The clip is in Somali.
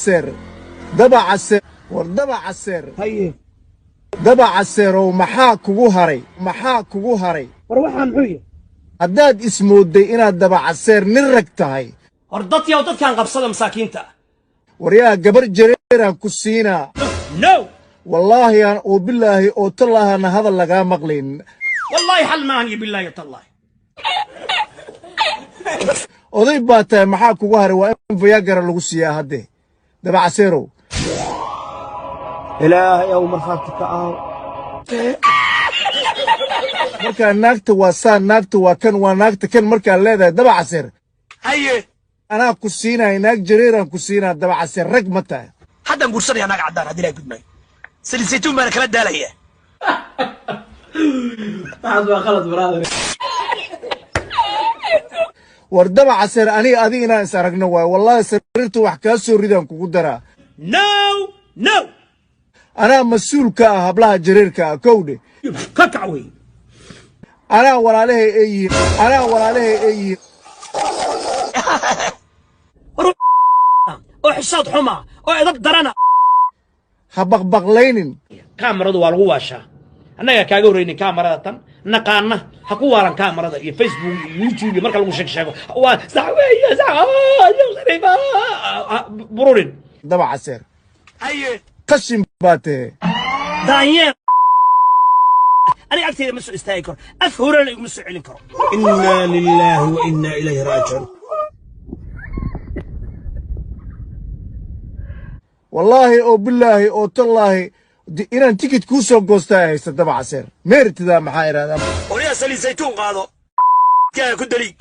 Caseer, Daba Caseer, war Daba Caseer. Haye. Daba Caseerow, maxaa kugu haray? Maxaa kugu haray? War waxaa muxuu yahay? Haddaad ismoodday inaad Daba Caseer nin rag tahay. Hor dadyow, dadkaan qabsada masaakiinta ah. Waryaa, gabar jareeraan ku siinaa. No. Wallaahi aan oo bilaahi oo tallaahana hadal lagaa maqlayn. Wallaahi xal maahan iyo bilaahi tallaahi. Oday baa tahay, maxaa kugu haray? Waa in Viagra lagu siiyaa haddee, Daba Caseerow. Ilaahay ow, markhaati ka ahaw. Markaa naagta waa saan, naagta waa kan, waa naagta kan markaad leedahay, Daba Caseer. Haye. Anaa ku siinaya, naag jareeraan ku siinaa. Daba Caseer, rag ma tahay? Haddaan guursanaya naag caddaan haddii ilahay gudmaayo, saliid saytuun baana kala daalaya. Waxaas waa khalad, brother. War Daba Caseer, aniga adiga inaan is aragno waayo. Wallaahi sariirta wax kaa soo ridaan kugu daraa. No, no. Anaa mas-uul ka ah hablaha jareerka ah, kowdhe. Ka kac wey. Anaa walaalahay ay yihiin, anaa walaalahay ay yihiin. War oo xishood xuma oo edab darana. Ha baqbaqlaynin. Kaamaradu waa lagu waashaa. Annagaa kaaga horreynay kaamarada tan naqaana. Ha ku waalan kaamarada iyo Facebook iyo YouTube iyo marka lagu sheeg sheego waa sax weeye, sax bururin. Daba Caseer. Haye. Qashin baa tahe. Daanyeer aniga agteyda ma soo istaagi karo, af horena iguma soo celin karo. Inaa lilaahi wa inaa ilayhi raajicuun. Wallaahi oo bilaahi oo tallaahi inaan tikid kuu soo goostaa haysta, Daba Caseer, meertidaa maxaa idhahdaa? Oliyaa, saliid saytuun qaado, kaaga ku daliig.